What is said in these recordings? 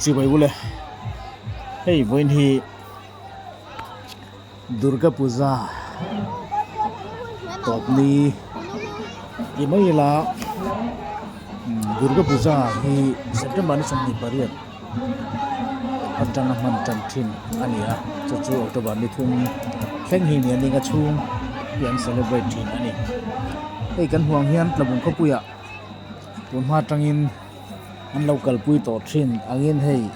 Chibai ule hei vawiin hi Durga Puja tawp ni ti mai ila Durga Puja hi September ni 28 atanga hman tan thin a ni a chu chu October ni thum thleng hi ni a ninga chhung hi an celebrate thin a ni hei kan hmuh ang hian Tlabung khawpuiah tun hma atangin an lo kalpui tawh thin angin hei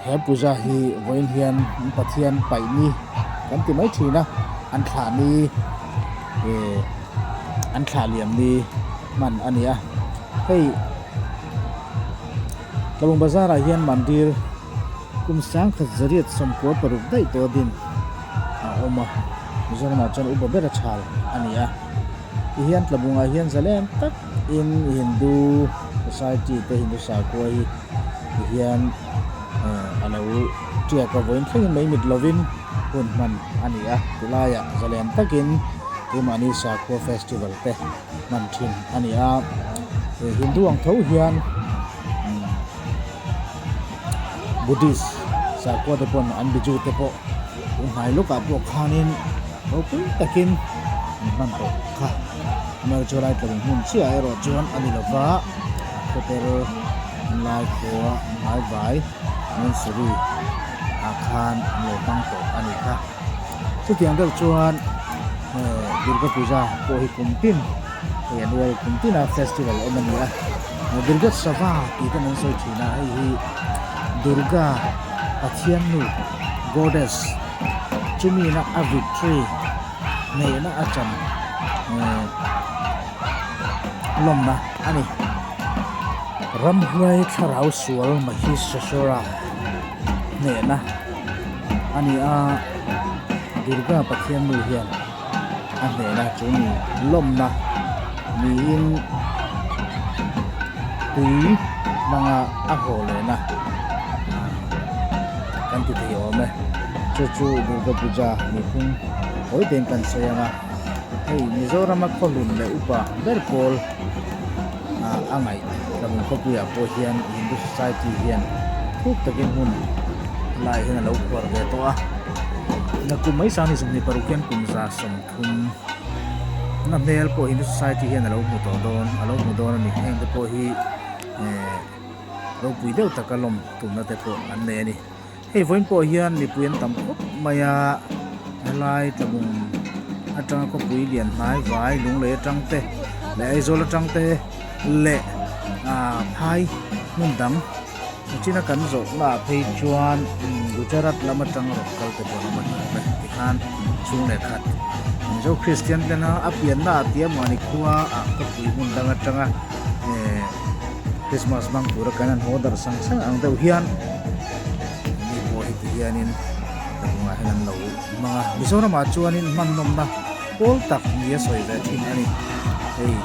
he puja hi vawiin hian an pathian paih ni kan ti mai thin a an thlah ni eh an thlah liam ni hman a ni a hei Tlabung bazar ah hian mandir kum sangkhat zariat 96 daih tawh a din a awm a Mizoram ah chuan upa ber a chhal a ni a. Ti hian Tlabungah hian zalen tak in Hindu society te Hindu sakhua hi ti hian eh a lo tiak a vawiin thlengin mai mit lovin hun hman a ni a tilaiah zalen takin keimahni sakhua festival te hman thin a ni a eh Hindu ang tho hian Buddhist sakhua te pawn an biju te pawh tun hnai lawkah pawh khanin ropui takin an hman tawh kha amaherawhchu chu lai tlawm hmun chiah erawh chuan a ni lova khawper lai khua hmai vai Munsuri ah khan an lo hmang tawh a ni kha chutiang deuh chuan eh Durga Puja pawh hi kum tin hei annual kum tina festival awm a ni a Durga Sava tih te an sawi thin a hei hi Durga Pathian nu Goddess chumi na a victory neihna a chan eh lawmna a ni. Ramhuai thlarau sual Mahishasura hnehna a ni a, Durga Pathian nu hian a hnehna chu ni lawmna niin tui hmanga a haw lehna kan ti thei awm e chu chu Durga Puja mihring hawi tein kan sawi ang a hei Mizorama khawhlun leh upa ber pawl a ngaih Tlabung khawpuiah pawh hian Hindu Society hian thuk takin hmun lai hian a lo khuar ve tawh a nakum mai sang ni 26 hian kum 30 na hmel pawh Hindu Society hian a lo hmu tawh dawn a lo hmu dawn a ni heng te pawh hi eh ropui deuh taka lawm tumna te pawh an nei a ni hei vawiin pawh hian mipui an tam khawp mai a helai tlabung atanga khawpui lian hnai vai lunglei atang te leh Aizawl atang te leh ah phai hmun dang china kan zawh na ah phei chuan Gujarat lam atang rawn kal te pawh an awm a ni awm e tikhan chhung leh khat Mizo Kristian tena a pianna ah tia mahni khua ah khawpui hmun dang atanga eh Christmas hmang tura kan han haw darh sang sang ang deuh hian mi pawh hi ti hianin ka hnungah hian an lo hmang a Mizoramah chuanin hman nawmna pawl tak ni a sawi ve thin a ni hei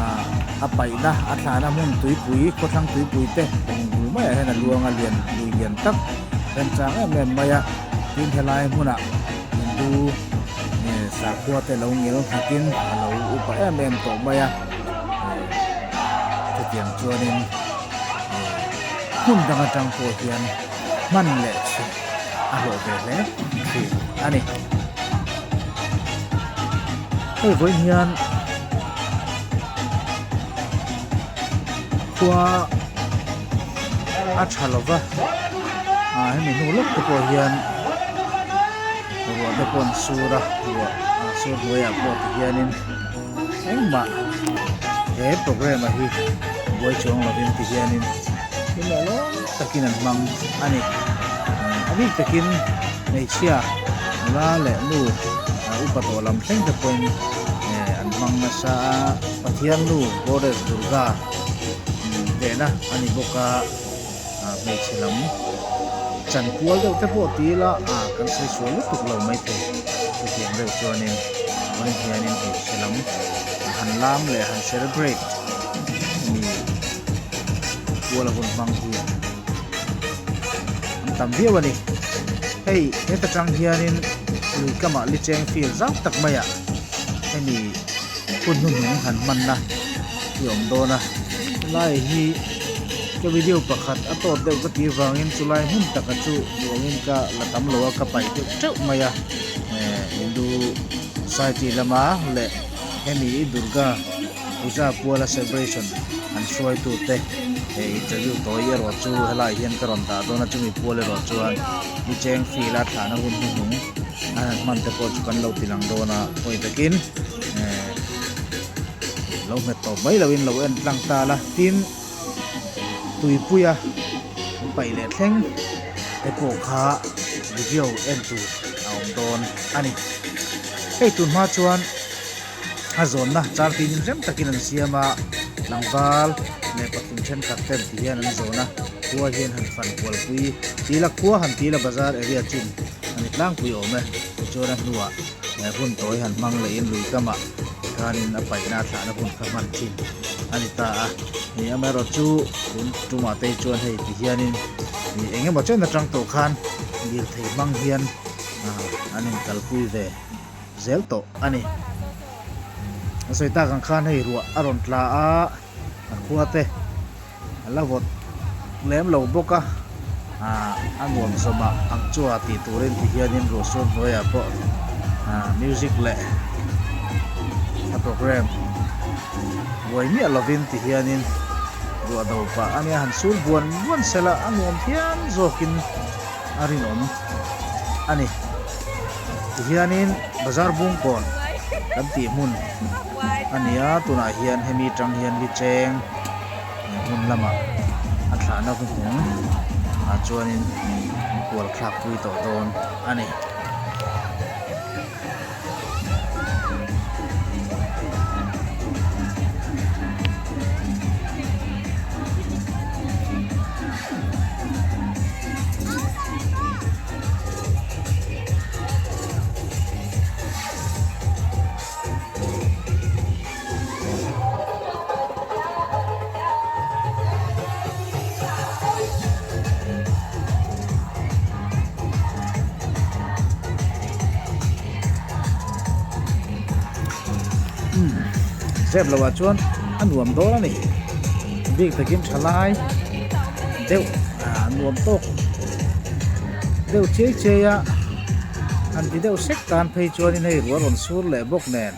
ah a paihna a thlahna hmun tuipui khawthlang tuipui te bul maiah hian a luang a lian lui lian tak remchang em em mai a tin helai hmunah Hindu eh sakhua te lo ngel nghatin a lo upa em em tawh mai a eh chutiang chuanin eh hmun dang atang pawh hian hman leh chhit a hlawh ve hle thin a ni. Hei vawiin hian khua a tha lo va ah hemi hnu lawk te pawh hian ruah te pawh an sur a ruah a sur hnuaiah pawh ti hianin engmah he program a hi buai chuang lovin ti hianin thil leh lawm takin an hmang a ni a bik takin hmeichhia nula leh nu upa tawh lam thleng te pawhin eh an hmang nasa a Pathian nu Goddess Durga tehna a ni bawk a hmeichhe lam chanpual deuh te pawh ti ila ah kan sawi sual lutuk lo maithei chutiang deuh chuanin vawiin hianin hmeichhe lam han lam leh han celebrate mi puala hun hmang hi an tam viau a ni hei heta tang hianin lui kamah li cheng field zau tak maiah hemi hun hnuhnung han hmanna hi a awm dawn a helai hi. Ka video pakhat a tawt deuh ka tih vangin chulai hmun taka chu duangin ka la tam lo a, ka paih deuh teuh mai a. Hindu Society lama leh hemi Durga Puja puala celebration an hruaitute interview tawi erawh chu helaiah hian ka rawn dah dawn a, chumi pual erawh chuan mi cheng field a thlahna hun hnuhnung an han hman te pawh chu kan lo ti lang dawn a, pawi takin lo nghet tawp mai loin lo en tlang ta la, tin tuipuia an paih leh thleng te pawh kha video en tur a awm dawn a ni. Hei tun hma chuan a zawnna char tinin rem takin an siam a, tlangval leh patling thenkhat ten ti hian an zawn a, khua hian han fan kualpui tila khua han tila bazar area chin a ni tlangpui awm e, tichuan a hnuah hun tawi han hmang lehin lui kamah tikhanin a paihna a thlahna hun kha hman thin a ni ta a, ni amaherawhchu tun tumah te hi chuan hei ti hianin eng emaw chen atang tawh khan lirthei hmang hian an inkalpui ve zel tawh a ni. A sawi tak ang khan hei ruah a rawn tla a, a khua te a la vawt lem lo bawk a, ah a nuam zawmah ang chua tih turin ti hianin ruah sur hnuaiah pawh ah music leh a program buai miah lovin ti hianin ruah do pah a nia han sur buan buan sela a nuam phian zawkin a rinawm a ni. Tihianin bazar bungkawn kan tih hmun a ni a, tunah hian hemi tang hian li cheng hmun lamah a thlahna hnuhnung ah chuanin an kual thlak pui tawh dawn a ni. Zep loh ah chuan a nuam dawn a ni bik takin tha lai deuh ah nuam tawk deuh chiai chiai a han ti deuh sek tan phei chuanin hei ruah rawn sur leh bawk nen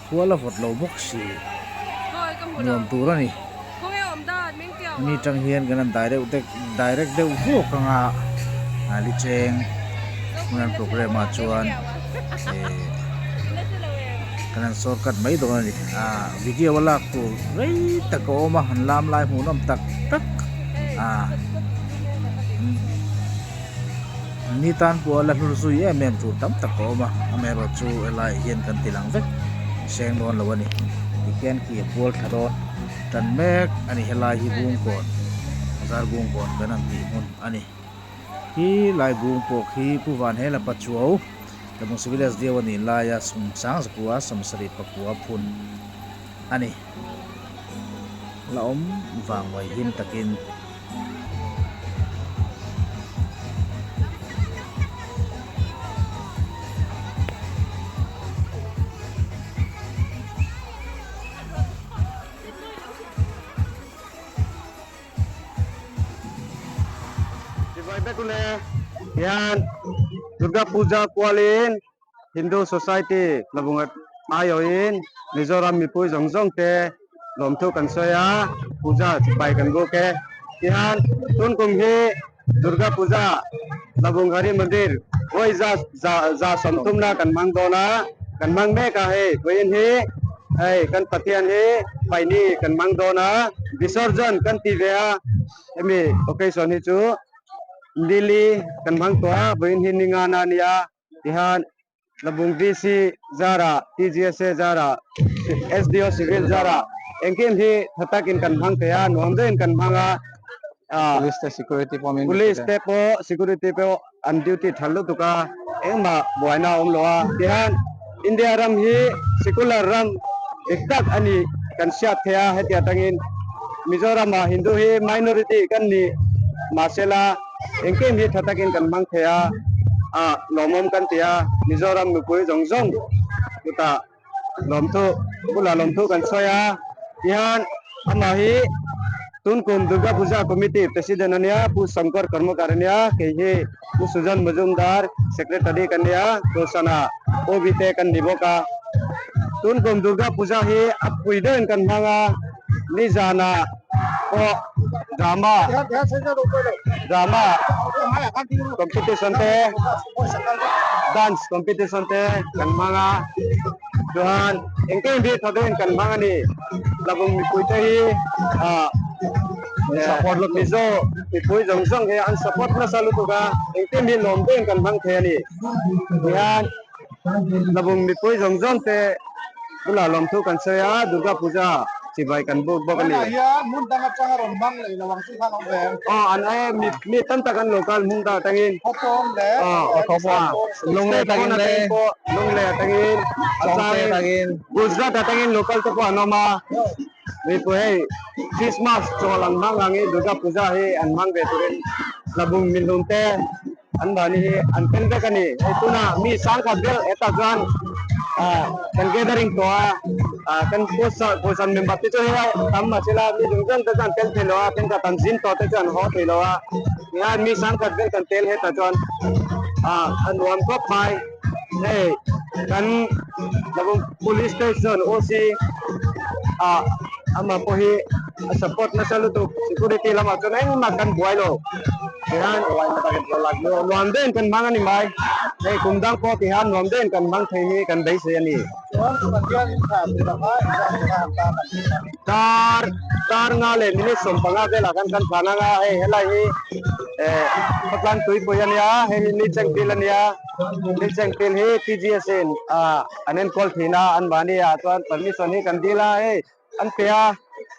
khua la vawt lo bawk si nuam tur a ni hemi tang hian kan han direct deuh direct deuh vuk anga a li cheng hmun an programme ah chuan eh kan han shortcut mai dawn a ni ah video a lak tur rei tak a awm a han lam lai hmuhnawm tak tak ah. Ni tan pawh a la hlur zui em em tur tam tak a awm a, amaherawhchu helaiah hian kan ti lang vek seng dawn lo a ni. Tikhian khi a pual thla dawn tan mek a ni helai hi Bungkawn bazar Bungkawn kan han tih hmun a ni. Khi lai bung pawh khi Pu Vanhela Pachuau Tlabung Civil SDO a nih laia Sumsangzakua Samsarih pakua phun a ni. La awm vang mai him takin. Chibai vek ule hian Durga Puja kualin Hindu Society Lavunga aiawhin Mizoram mipui zawng zawng te lawmthu kan sawi a, puja chipai kan buk e. Tihian tun kum hi Durga Puja Lavunghari Mandir vawi za za za sawmthumna kan hmang dawn a, kan hmang mek a hei vawiin hi hei kan Pathian hi paihni kan hmang dawn a, Visarjan kan ti ve a hemi occasion hi chu Lily kan hmang tawh a, vawiin hi ni ngana a nia. Tihian Labung VC zara, TGSA zara, SDO Civil zara engkim hi tha takin kan hmang thei a, nuam deuhin kan hmang a. Police te security pawh min Police te pawh security pawh an duty tha lutuk a, engmah buaina a awm lo a. Tihian India ram hi secular ram dik tak a ni kan hriat thei a, heti atangin Mizoramah Hindu hi minority kan ni mahsela, Engkim hi tha takin kan hmang thei a, a lawmawm kan ti a, Mizoram mipui zawng zawng chutah lawmthu bulah lawmthu kan sawi a, tihian amah hi. Tunkum Durga Puja Committee President a nia, Pu Shankar Karmakar a nia, kei hi Pu Sujan Majumdar Secretary ka nia, Kohhrana OB te kan ni bawk a. Tunkum Durga Puja hi a pui deuhin kan hmang a, nizanah pawh drama drama competition te dance competition te kan hmang a. Chuan engkim hi tha deuhin kan hmang a ni. Tlabung mipui te hi ah support lutuk Mizo mipui zawng zawng hi an support nasa lutuk a, engkim hi lawm deuhin kan hmang thei a ni. Tihian Tlabung mipui zawng zawng te bulah lawmthu kan sawi a, Durga Puja chibai kan buk bawk a ni. Aw an e mi mi tam tak an lo kal hmun dang atangin aw Lunglei atangin le Lunglei atangin Chawngte atangin Gujarat atangin local te pawh an awm a mipui hei Christmas chawl an hmang ang i Durga Puja hi an hmang ve turin Tlabung mihlum te An mahni hi an tel vek a ni. Hei tunah mi sangkhat ber hetah chuan ah kan gathering tawh a, ah kan pawisa member te chu hei a tam mahsela mi zawng zawng te chuan an tel thei lo a, thenkhat an zin tawh te chuan an haw thei lo a, tihian mi sangkhat vel kan tel hetah chuan ah a nuam khawp mai. Hei kan police station OC ah amah pawh hi a support nasa lutuk security lamah chuan engmah kan buai lo tihian nuam deuhin kan hmang a ni mai hei kum dang pawh tihian nuam deuhin kan hmang thei hi kan beisei a ni. Dar dar nga leh minute 15 velah khan kan tlan anga hei helai hi eh khawtlang tuipui a nia hei hi ni cheng pil a nia ni cheng pil hi TGS in ah an enkawl thin a an mahni ah chuan permission hi kan dil a hei an pe a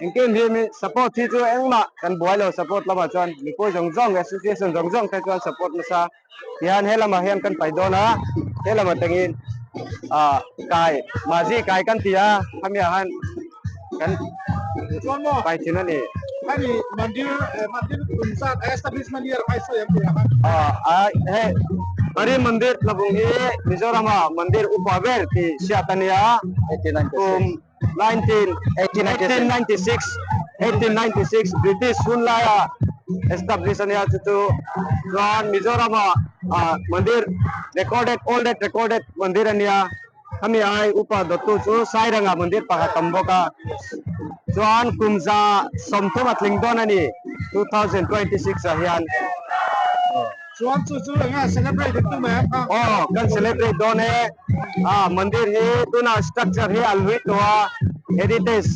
engkim hi mi support hi chu engmah kan buai lo support lamah chuan mipui zawng zawng association zawng zawng te chuan support nasa tihian he lamah hian kan pai dawn a he lamah tangin ah kai mahni kai kan ti a khami ah hian kan pai thin a ni. Ah hei Hari Mandir tlabung hi Mizorama mandir upa ber tih hriat a nia kum 1896 1896 British hun laia establish a nia chu chu chuan Mizorama ah mandir recorded oldest recorded mandir a nia khami ai upa dawttu chu Sairanga mandir pakhat tam bawk a chuan kum 130 a tling dawn a ni 2026 ah hian. Chuan chu chu eng celebrate in tum em kha? Aw kan celebrate dawn e. Ah mandir hi tuna structure hi a lui tawh a, heritage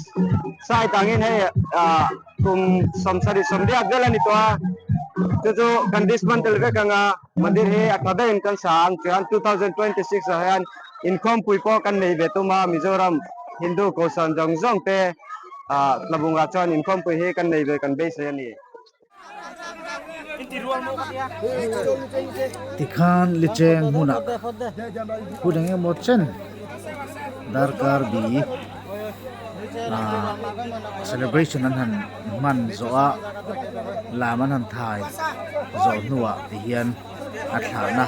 site angin hei ah kum 78 vel a ni tawh a, chu chu kan dismantle vek ang a, mandir hi a tha deuhin kan sa ang chuan 2026 ah hian inkhawmpui pawh kan nei ve tum a, Mizoram Hindu Kohhran zawng zawng te ah Tlabungah chuan inkhawmpui hi kan nei ve kan beisei a ni. Tikhan Licheng hmunah hun eng emaw chen darkar bi ah celebration an han hman zawh a lam an han thai zawh hnuah ti hian a thlahna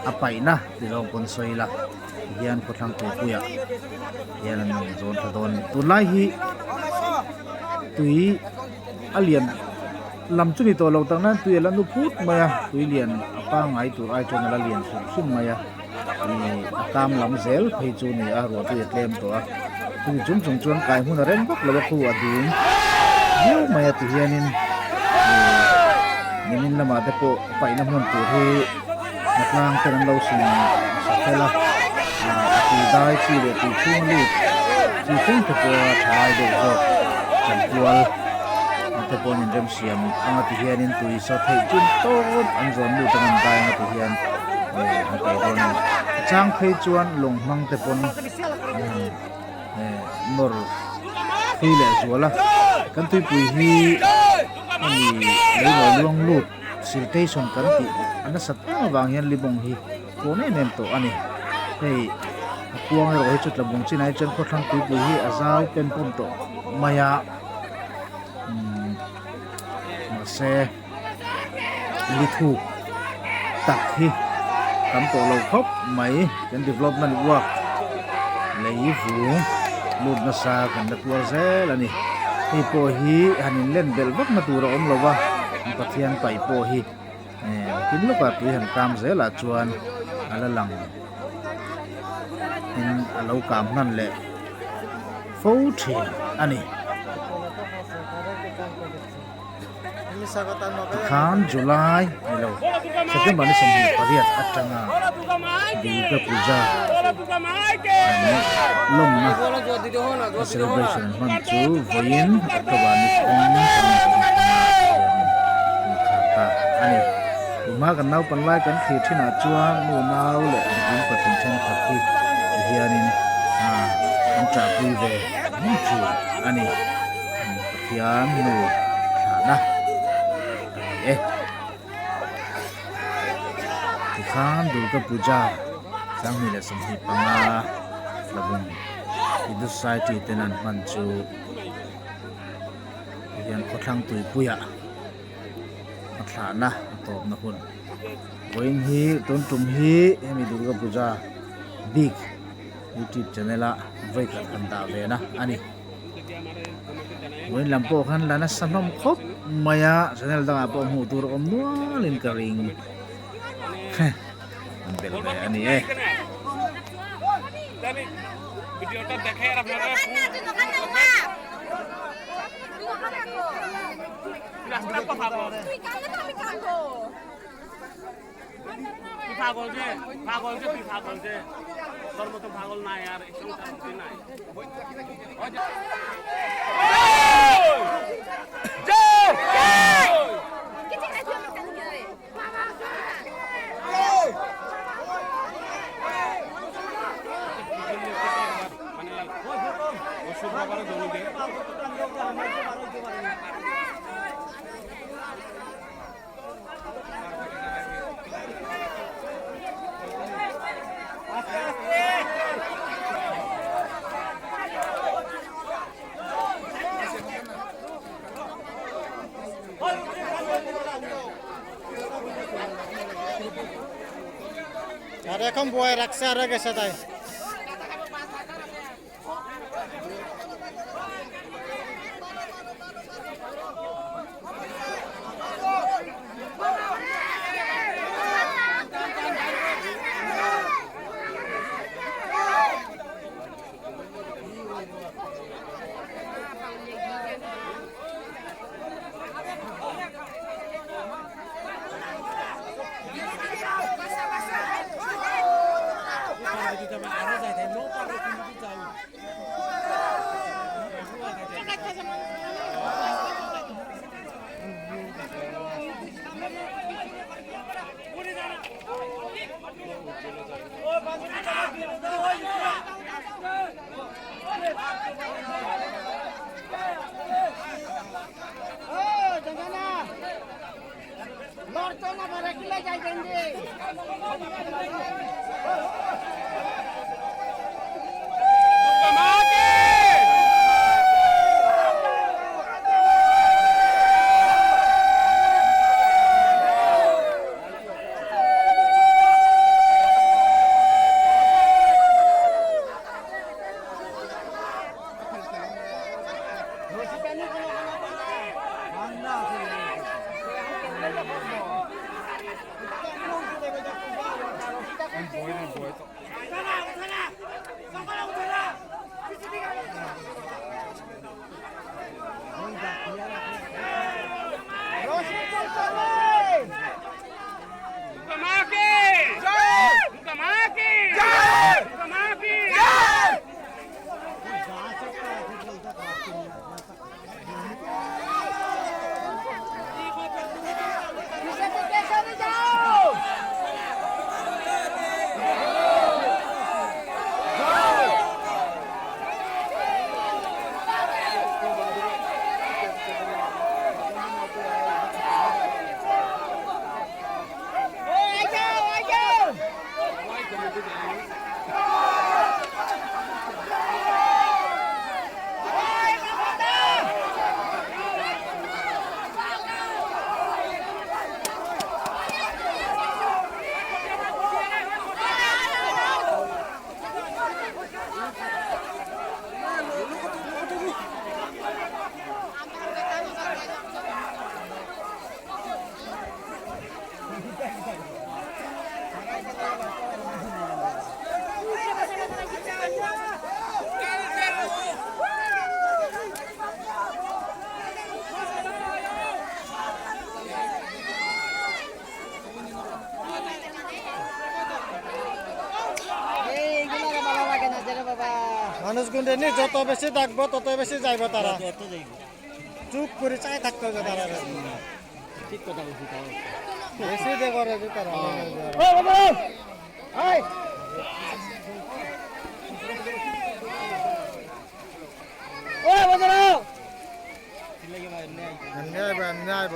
a paihna ti zawng pawn sawi ila ti hian khawthlang tuipuiah hian an zawn thla dawn a ni tunlai hi tui. A lian lam chu ni tawh lo tak nan tui a la nu phut mai a tui lian a pangngai tur ai chuan a la lian hrim hrim mai a ih a kam lam zel phei chu a ni a ruah tui a tlem tawh a chumi chung chung chuan kai hmun a rem vak lo a khu a dum viau mai a ti hianin ih nimin lamah te pawh paihna hmun tur hi hnatlang ten an lo sin sa fel a ah a tui dai chi leh tui chhung a lut chi thleng te pawh a tha lai deuh zawk chanpual te pawh an inremsiam ang a ti hianin tui saw theih chin tawp an zawn lut ang an dai ang a ti hian eh an paih dawn a ni a chang phei chuan lawng hmang te pawn an han eh nawr thui leh zual a kan tuipui hi hemi leilawi luang lut. Siltation kan tih a nasat em avang hian libawng hi kawn em em tawh a ni. Hei a kuang erawh hi chu tlabung chinah hi chuan khawthlang tuipui hi a zau pen pawm tawh mai a umm mahse lithuk tak hi tam tawh lo khawp mai kan development work lei vung lut nasa kan la tuar zel a ni. Hei pawh hi han in len belh vak na tur a awm lo va, an Pathian paih pawh hi tin lawkah tui han kam zelah chuan a la lang in a lo kam hman leh fo thin a ni. Tikhan July ni lo September ni 28 atanga Durga Puja an lawmna a celebration an hman chu vawiin October ni thum 2025 hian an khar ta a ni. Tuma kan naupan lai kan thlir thinah chuan nu nau leh nupui patling thenkhat hi tihianin an ṭahpui ve mai thin a ni. Pathian nu thlahna a ni e. Tikhan Durga Puja 2025 Tlabung Hindu Society ten an hman chu tihian khawthlang tuipuiah a thlahna a tawpna hun. Vawiin hi tun tum hi hemi Durga Puja bik youtube channel a vawikhat han dah ve na a ni. Vawiin lam pawh khan la nasa hlawm khawp mai a channel dangah pawh hmuh tur a awm nualin ka ring an belh ve a ni e. আর এখন বয় রাখছে আর গেছে তাই। মানুষ গুন্ডে নি যত বেশি ডাকবো তত বেশি যাইব তারা। চুপ করে চাই থাকতে হবে তারা। ঠিক কথা বলছি, বেশি দে করে যে তারা। এমনি আইব, এমনি আইব।